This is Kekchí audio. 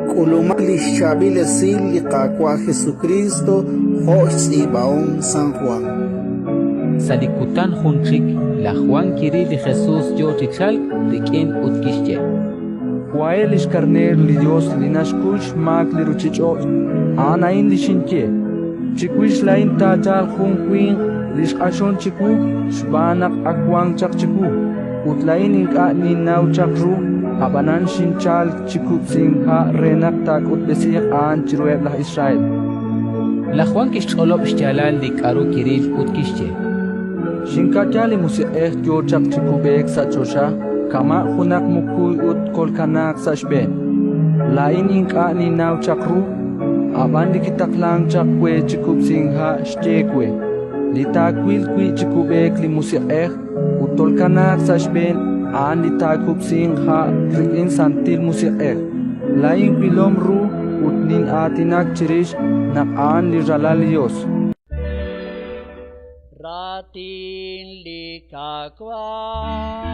K'ulumaq li xchaab'il esil li Qaawa' Jesukriist jo' xtz'iib'ahom San Jwan. Sa' li kutan jun chik, laj Jwan kiril li Jesus yo chi chalk rik'in ut kixye: Wahe' li xKarneer li Yos li naxkuy xmaak li ruuchich'och'. A'an a'in li xinye: Chiwix laa'in taachalq jun winq li xq'axonk chiwu xb'aan naq ak wank chaq chiwu. Ut laa'in ink'a' ninnaw chaq ru, ab'anan xinchalk chi kub'sink ha' re naq taak'utb'esiiq a'an chiruheb' laj Israel. Laj Jwan kixch'olob' xyaalal li k'aru kiril ut kixye: Xinka'ya li Musiq'ej yo chaq chi kub'eek sa' choxa kama' junaq mukuy ut kolkanaaq sa' xb'een. Laa'in ink'a' ninnaw chaq ru, ab'an li kitaqlank chaq we chi kub'sink ha' xye we: Li taawil wi' chi kub'eek li Musiq'ej ut tolkanaaq sa' xb'een, a'an li taakub'sinq ha' rik'in Santil Musiq'ej. Laa'in wilom ru ut nin'aatinak chirix naq a'an li Ralal li Yos. Raatin li Qaawa'.